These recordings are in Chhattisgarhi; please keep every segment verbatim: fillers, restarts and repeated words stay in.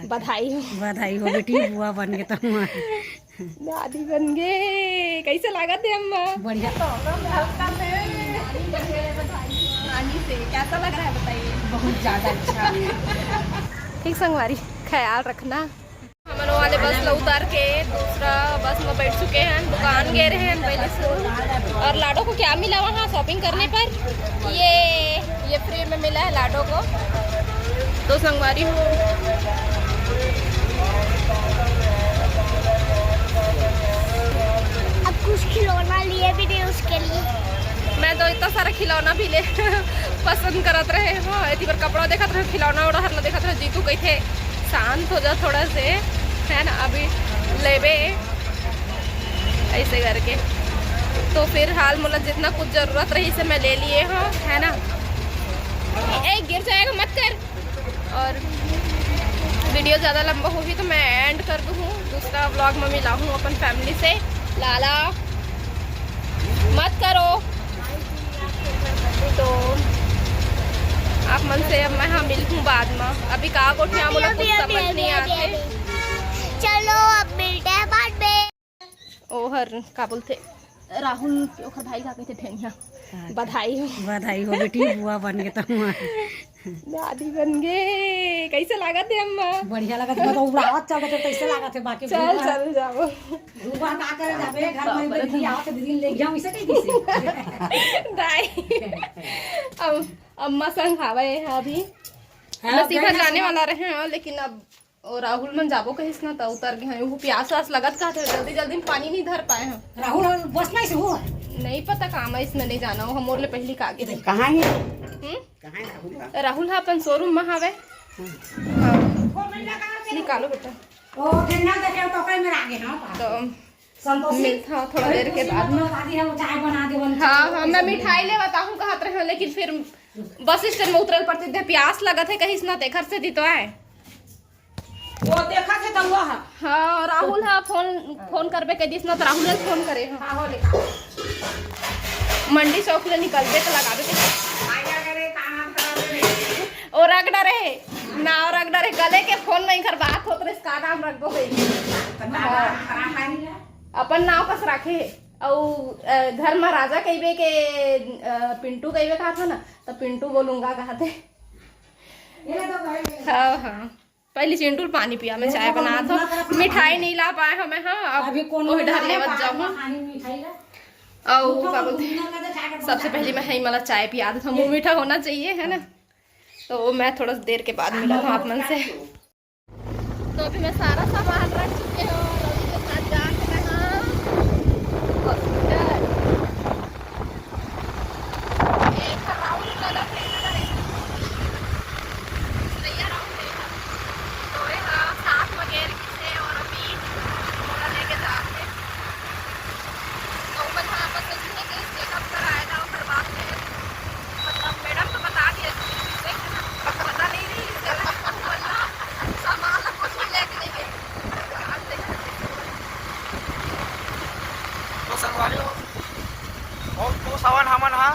बधाई हो। बधाई हो बेटी, बुआ बन गे तुम। दादी बन गे। कैसे लागत हे अम्मा? बढ़िया। नानी से कैसा लग रहा है बताइए। बहुत ज्यादा अच्छा। ठीक संगवारी, ख्याल रखना। हमन वाले बस ला उतर के दूसरा बस में बैठ चुके हैं। दुकान गए रहे हैं पहले से। और लाडो को क्या मिला वहाँ शॉपिंग करने पर? ये, ये फ्री में मिला है लाडो को। तो संगवारी हो, अब कुछ खिलौना लिए भी नहीं उसके लिए। मैं तो इतना सारा खिलौना भी ले पसंद करत रहे हो, एती बर कपड़ा देखत रहे, खिलौना उड़ा हर ला देखत रहे। जीतू कहिथे शांत हो जा थोड़ा से, है ना, अभी लेबे ऐसे करके। तो फिलहाल मोला जितना कुछ जरूरत रही से मैं ले लिए हो, है ना। ए, गिर जाएगा, मत कर। और वीडियो ज़्यादा लंबा होही तो मैं एंड कर दूँ, दूसरा व्लॉग में मिला हूँ अपन फैमिली से। लाला मत करो। तो आप मन से अब मैं, हाँ, मिलहूँ बाद में। अभी का गोठिया मोला कुछ समझ नहीं आते। चलो अब मिलते हैं बाद में। ओहर का बोलथे, राहुल के ओखर भाई का कहिथे, ठेंगिया। बधाई हो। बधाई हो बेटी, बुआ बन गे तुम। दादी बन गे। कैसे लागत हे अम्मा? बढ़िया लागत हे, मतलब उड़ावत चलत हे, कैसे लागत हे बाकी चल, बुआ? चल जाओ। बुआ का करे जाबे, घर में बाबा बेटी रे। आवत हे, दीदी ले गया, वैसे कही किसी। दाई। अब अम्मा संग हावे हे अभी। हाँ, मैं सीधा जाने वाला रहे हैं, लेकिन अब ओ राहुल मन जाबो कहिस ना, त उतर गे हैं। वो प्यास वास लगत का थे, जल्दी जल्दी में पानी नहीं धर पाए हैं। राहुल, राहुल बस नहीं से हो। नहीं पता काम है इसमें, नहीं जाना, वो हमोर ले पहली का आगे रही। कहाँ है? हम्म? कहाँ है राहुल का? राहुल हा अपन शोरूम में हावे। हम्म। हाँ। निकालो बेटा। ओ, ठेंगा देखे तो कहीं मेरा आगे ना, तो संतोषी। मिलता हूँ थोड़ा देर के बाद में। दादी है, वो चाय बना दे, वन हाँ, हाँ, मैं मिठाई ले बताऊँ कहत रहे हो, लेकिन फिर बस स्टैंड में उतरल पड़ते थे, प्यास लगत है कहिस ना, तेखर से दी तो आए। वो देखा थे दउआ हा। हाँ, राहुल हा फोन, फोन करबे कह दिस ना, तो राहुल ने फोन करे हा। हाँ, हो ले। मंडी चौक ले निकलबे तो लगाबे कह। आया करे, काम वाम कराबे रे। ओ रख डरे हे, ना ओ रख डरे हे, गले के फोन में इनकर बात होत रहिस, का नाम रख दो भाई। तो का नाम खराब नहीं है? अपन नाव कस राखे हे। अउ, अ, घर में राजा कहिबे के, अ, पिंटू कहिबे कहा था ना, तो पिंटू बोलूंगा कहा थे। ये तो भाई। हाँ, हाँ। पहली चिंटू ल पानी पिया, मैं चाय बनात हूँ। मिठाई नहीं ला पाए हमें, हाँ, अब अभी कोनो वही डहर लेवत जाऊँ। अउ का बोलते हैं, सबसे पहली मैं ही मला चाय पिया देता हूँ, मुँह मीठा होना चाहिए, है ना। तो मैं थोड़ा देर के बाद मिला था आप मन से। तो अभी मैं सारा सामान रख चुके हूँ, रवि के साथ जाके मैं, हाँ, हॉस्पिटल। एक राउंड गलत है, इधर है। भैया राउंड है। तो ये, हाँ, साथ में गेर किसे और अभी थोड़ा लेके जाते। तो मैं वहाँ पर से चेकअप कराया था, ओकर बाद में, मतलब, मैडम तो बता दिए थे, पता नहीं रही, इससे अलग बोलना, सामान कुछ भी लेके नहीं गए। तो संगवारी हो, बहुत खुश हवन हमन हा,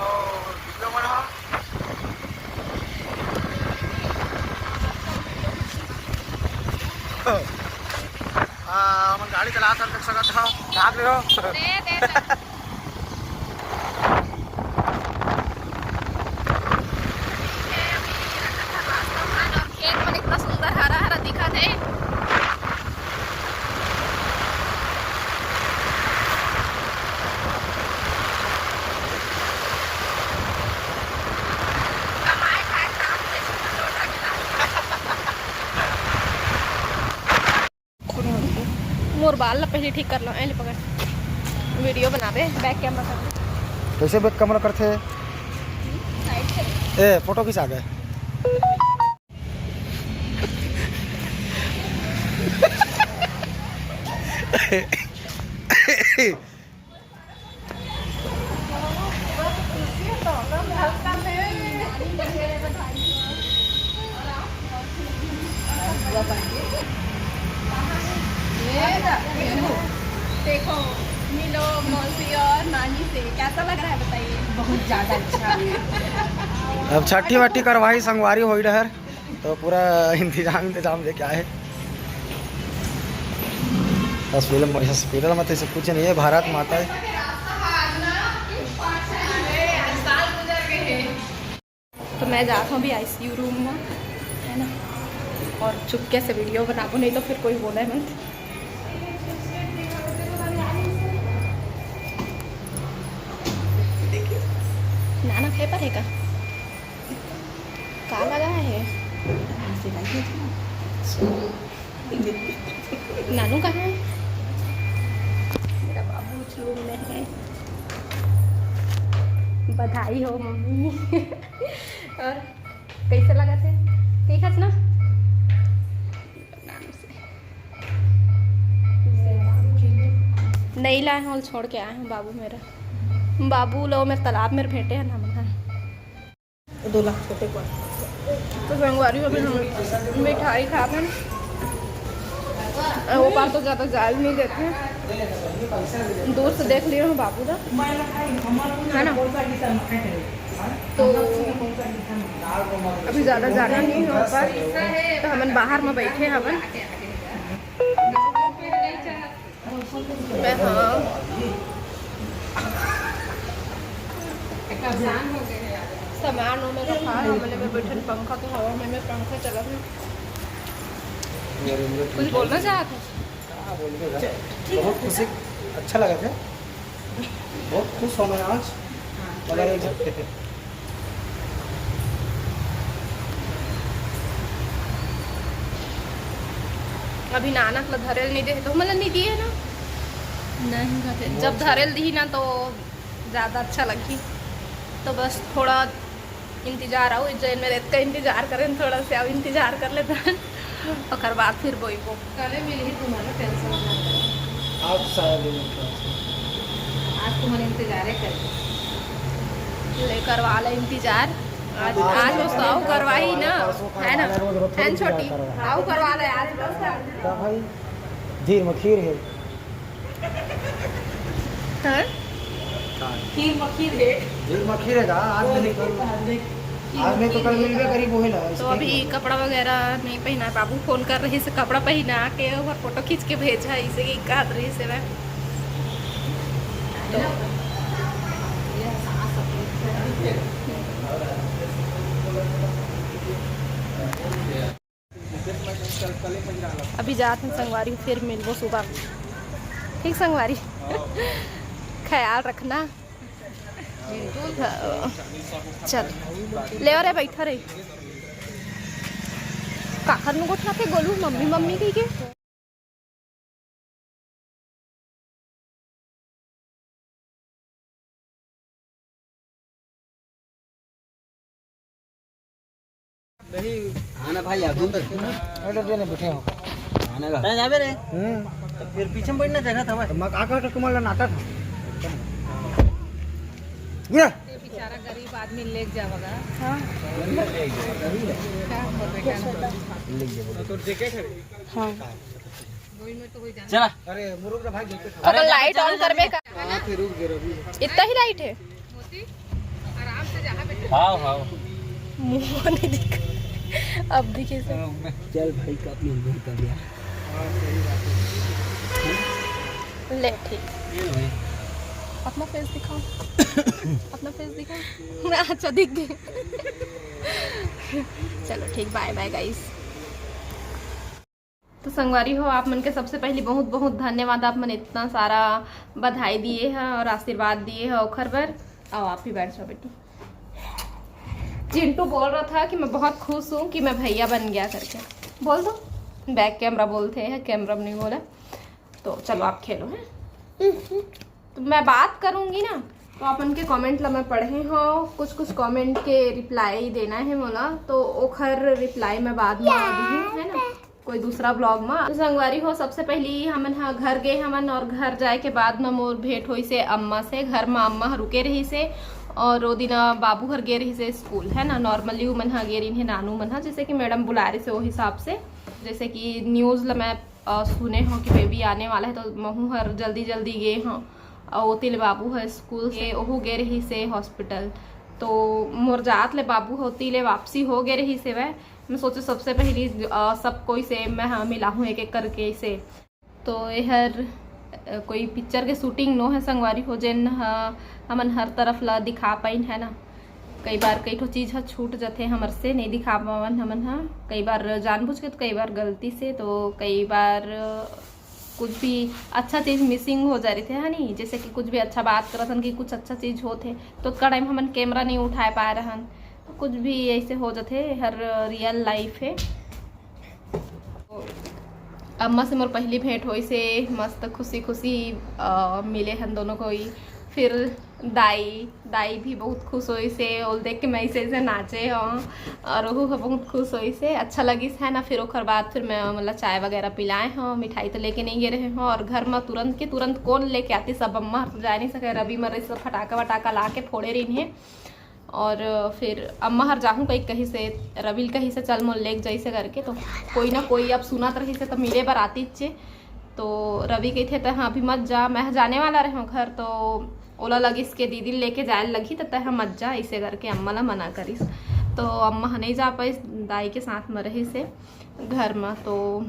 और वीडियो मन हा। आ, हमन गाड़ी चलात हन, देख सकत हव, भाग ले हो। दे, दे, दे। खेत मन इतना सुंदर हरा हरा दिखत हे। मोर बाल ला पहले ठीक कर लो, ऐ ले पकड़, वीडियो बनाबे, बैक कैमरा कर। कैसे बैक कैमरा करथे? ए, फोटो खिंचा दे। देखो, मिलो मौसी और नानी से, कैसा लग रहा है बताइए? बहुत ज्यादा अच्छा। अब छठी वट्ठी करवाही, संगवारी होई डहर। तो पूरा इंतजाम, इंतजाम लेके आए। हॉस्पिटल में, हॉस्पिटल में तो ऐसे कुछ नहीं है, भारत माता है। तो मैं जात हूँ अभी आईसीयू रूम में, है ना, और चुपके से वीडियो बनाबो, नहीं तो फिर कोई बोले मत। नाना पेपर है का? का लगा है? नानू कहाँ है? मेरा बाबू उस रूम में है। बधाई हो मम्मी। और कैसे लगा थे? ठीक है ना? नहीं लाए हैं, छोड़ के आए हैं बाबू मेरा। बाबू लो मेरे तालाब में भेंटे हैं ना, मना। दो लाख छोटे को। तो संगवारी, अभी हम मिठाई खा रहे हैं। वो पास तो ज़्यादा जाल नहीं देते हैं, दूर से देख लियो हम बाबू का, है ना। तो अभी ज़्यादा जाना नहीं हो पाए, तो हमन बाहर में बैठे हवन। मैं, हाँ। सामान हो गए हैं। सामान हो मेरे खा, हमने में बैठन पंखा के हवा में, में पंखा चलत है। कुछ बोलना चाहत है? बहुत खुशी, अच्छा लगा था, बहुत खुश हूँ मैं आज। मगर एक अभी नानक ल धरे ल नहीं दे, तो हमन ल नहीं दिए ना। नहीं खाते। जब धरे ल दिही ना, तो ज़्यादा अच्छा लगही। तो बस थोड़ा इंतजार आऊ, जैन मेरे इतना इंतजार करें, थोड़ा से अब इंतजार कर लेता है, ओकर बाद फिर बोइबो। कले मिलही तुम्हारा, टेंशन मत लो। आज शायद ही मिलता है। आज तुम्हारा इंतजार है, कल ले करवा ले इंतजार। आज, आज वो सौ करवाई ना, है ना? है ना छोटी? आओ करवा ले आज बस। का भाई, धीर में खीर है। हाँ? खीर मखीर है। खीर मखीर है का? आज नहीं, कल, आज नहीं तो कल मिलबे करी, वो है ना, तो अभी कपड़ा वगैरह नहीं पहना, बाबू फोन कर रही से कपड़ा पहना के और फोटो खींच के भेजा, इसे की कहत रही से मैं। तो अभी जात हन संगवारी, फिर मिलबो सुबह। ठीक संगवारी, ख्याल रखना। चल, ले रे, बैठा रही। काखर नु गोठियाथे गोलू, मम्मी, मम्मी कही के। हाँ ना भाई, अभी तक। अरे, दे ना, बैठे हो। आने का। कहाँ जाबे रे? हम्म। तो फिर पीछे में बैठना जगह था भाई। तो मैं का कहता, तुम्हारा नाता था। ये बेचारा गरीब आदमी लेके जावगा। हाँ। क्या बोलबे, क्या बोलबे? हाँ। चला। अरे, मुरुक रे भाई, जल्दी। अरे, लाइट ऑन करबे का? हाँ, फिर रुक दे रवि। इतना ही लाइट है? हाँ, हाँ। मुंह नहीं दिखा। अब दिखे से। चल भाई, कब मिल गई कब यार? ले, ठीक। अपना फेस दिखाओ। अपना फेस दिखाओ। अच्छा, दिख गए। चलो, ठीक, बाय बाय गाइस। तो संगवारी हो, आप मन के सबसे पहली बहुत बहुत धन्यवाद, आप मन इतना सारा बधाई दिए ह और आशीर्वाद दिए ह ओखर बर। आओ, आप ही बैठ जाओ बेटी। चिंटू बोल रहा था कि मैं बहुत खुश हूँ कि मैं भैया बन गया करके। बोल दो, बैक कैमरा बोलते हैं, कैमरा में नहीं बोला। तो चलो, आप खेलो, हैं? तो मैं बात करूँगी ना, तो आप उनके कमेंट ला मैं पढ़े हो, कुछ कुछ कमेंट के रिप्लाई देना है मोला, तो ओखर रिप्लाई मैं बाद में दूँ, है ना, कोई दूसरा ब्लॉग में। तो संगवारी हो, सबसे पहली हमन ह घर गए हमन और घर जाए के बाद में मोर भेंट होई से अम्मा से। घर में अम्मा ह रुके रही से और वो दिन बाबू हर गे रही से स्कूल, है ना। नॉर्मली उमन ह गे रही है नानू मन ह, जैसे कि मैडम बुला रही से, वो हिसाब से, जैसे कि न्यूज़ ला मैं अ, सुने हो कि बेबी आने वाला है, तो महू हर जल्दी जल्दी गे हों। अउ ओती ले बाबू ह स्कूल से, ओहू गे रही से हॉस्पिटल, तो मोर जात ले बाबू ह ओती ले वापसी हो गे रही से वह। मैं सोचे सबसे पहली, अ, सब कोई से मैं, हाँ, मिलाहूँ एक एक करके इसे। तो एहर, अ, कोई पिक्चर के शूटिंग नो है संगवारी हो, जेन ह, हमन हर तरफ ला दिखा पाइन, है ना। कई बार कई ठो चीज़ ह छूट जथे हमर से, नहीं दिखा पावन हमन ह, कई बार जानबूझ के, तो कई बार गलती से, तो कई बार, अ, कुछ भी अच्छा चीज़ मिसिंग हो जा रही थे, है नी। जैसे कि कुछ भी अच्छा बात करत हन कि कुछ अच्छा चीज़ होत है, तो ओतका टाइम हमन कैमरा नहीं उठाए पाए रहन, तो कुछ भी ऐसे हो जाथे। हर रियल लाइफ है। अम्मा से मोर पहली भेंट होइसे, मस्त खुशी खुशी, अ, मिले हन दोनों कोई। फिर दाई, दाई भी बहुत खुश होइसे, ओल देख के मैं ऐसे ऐसे नाचे हूँ और वो ह बहुत खुश होइसे, अच्छा लगिस, है ना। फिर ओकर बाद फिर मैं, मतलब, चाय वगैरह पिलाए हूँ, मिठाई तो लेके नहीं गए रहे हूँ। और घर में तुरंत के तुरंत कौन लेके आती, सब अम्मा हर तो जा नहीं सके, रवि मरे सब फटाका वटाका ला के फोड़े रही है। और फिर अम्मा हर जाहूँ कही, कही से, रवि ल कही से, "चल मोल लेके जैसे करके।" तो कोई ना कोई अब सुनत रही से तो मिले बर आतीच चे। तो रवि कहिथे, "त हाँ, अभी मत जा।" मैं जाने वाला रहे घर, तो ओला लगिस के दीदी लेके जाए लगही, त तैं मत जा, ऐसे करके अम्मा ला मना करिस। तो अम्मा ह नहीं जा पाइस, दाई के साथ में रही से घर में। तो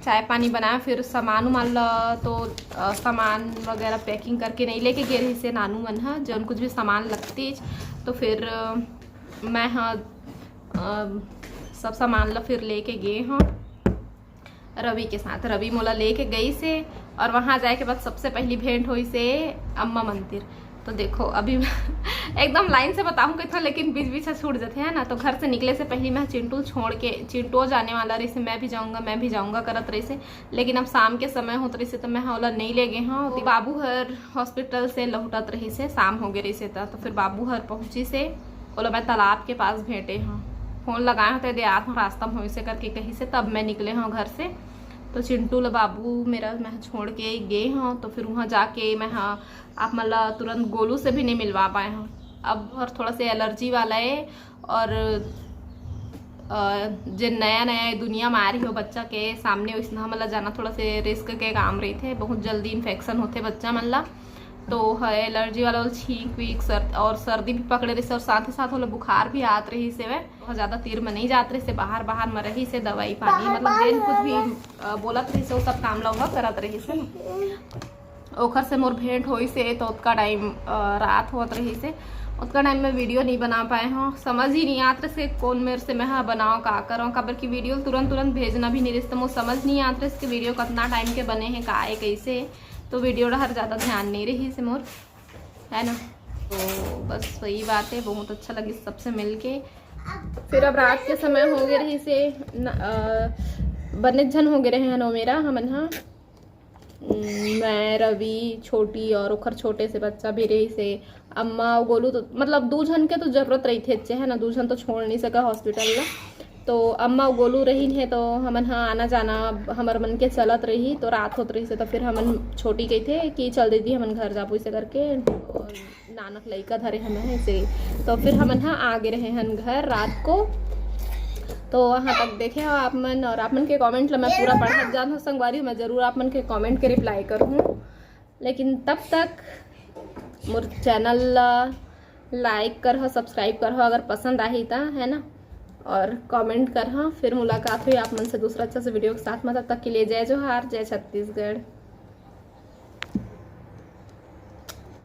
चाय पानी बनाए, फिर सामान उमान ला तो, अ, सामान वगैरह पैकिंग करके नहीं लेके गे रही से नानू मन ह, जौन कुछ भी सामान लगतीच। तो फिर, अ, मैं ह, अ, सब सामान ला फिर लेके गे हूँ रवि के साथ। रवि मोला लेके गई से और वहाँ जाए के बाद सबसे पहली भेंट हुई से अम्मा मंदिर। तो देखो अभी एकदम लाइन से बताऊँ कथों, लेकिन बीच बीच से छूट जाते हैं ना। तो घर से निकले से पहले मैं चिंटू छोड़ के, चिंटू जाने वाला रही से, "मैं भी जाऊँगा, मैं भी जाऊँगा" करत रही से। लेकिन अब शाम के समय होत रही से तो मैं ओला नहीं ले गए हूँ। तो बाबू हर हॉस्पिटल से लौटत रही से, शाम हो गए रही से त। तो फिर बाबू हर पहुँची से, ओला मैं तालाब के पास भेंटे हूँ। फोन लगाए होते दे आत हूँ, रास्ता में होइसे करके कही से, तब मैं निकले हूँ घर से। तो चिंटू ला बाबू मेरा मैं छोड़ के गए हूँ। तो फिर वहाँ जाके मैं, हाँ, आप मन ला तुरंत गोलू से भी नहीं मिलवा पाए हूँ। अब हर थोड़ा से एलर्जी वाला है और, अ, जे नया नया ये दुनिया में आ रही हो बच्चा के सामने, वैसना हमन ला जाना थोड़ा से रिस्क के काम रही थे। बहुत जल्दी इन्फेक्शन होते बच्चा मन ला। तो ह एलर्जी वाला छींक वीक सर, और सर्दी भी पकड़े रही से और साथ ही साथ ओला बुखार भी आत रही से। वह ज़्यादा तीर में नहीं जात रही से, बाहर बाहर में रही से, दवाई पानी, मतलब जेन कुछ भी, अ, बोलत रही से, वो सब काम ला वह करत रही से। ओखर से मोर भेंट होई से तो ओतका टाइम, अ, रात होत रही से, ओतका टाइम में वीडियो नहीं बना पाए हूँ। समझ ही नहीं आत रही से कौन मेरे से मैं, हाँ, बनाओ का करो, काबर कि वीडियो तुरंत तुरंत भेजना भी नहीं रही से, तो मोर समझ नहीं आत रही से कि वीडियो कितना टाइम के बने हैं, का है, कैसे है। तो वीडियो डहर ज़्यादा ध्यान नहीं रही से मोर, है ना। तो बस वही बात है, बहुत अच्छा लगी सबसे मिलके। फिर अब रात के समय हो गए रही से न, अ, बने झन हो गए रहे हैं नो मेरा, हमन हाँ, उम, मैं, रवि, छोटी और ओखर छोटे से बच्चा भी रही से। अम्मा अउ गोलू तो, मतलब, दू झन के तो जरूरत रही थे, है ना, दू झन तो छोड़ नहीं सका हॉस्पिटल ला। तो अम्मा अउ गोलू रही है तो हमन हाँ आना जाना हमर मन के चलत रही, तो रात होत रही से तो फिर हमन छोटी कही थे कि चल दीदी हमन घर जाबो, इसे करके। और नानक लइका धरे हन ऐसे। तो फिर हमन ह आ गे रहे हन घर रात को। तो वहाँ तक देखे हो आप मन, और आप मन के कमेंट ला मैं पूरा पढ़त जात हूँ संगवारी, मैं जरूर आप मन के कमेंट के रिप्लाई करूँ। लेकिन तब तक मोर चैनल ला लाइक कर हो, सब्सक्राइब कर हो अगर पसंद आही ता, है ना, और कमेंट कर हो। फिर मुलाकात हुई आप मन से दूसरा अच्छा से वीडियो के साथ में, तब तक के लिए जय जोहार, जय छत्तीसगढ़।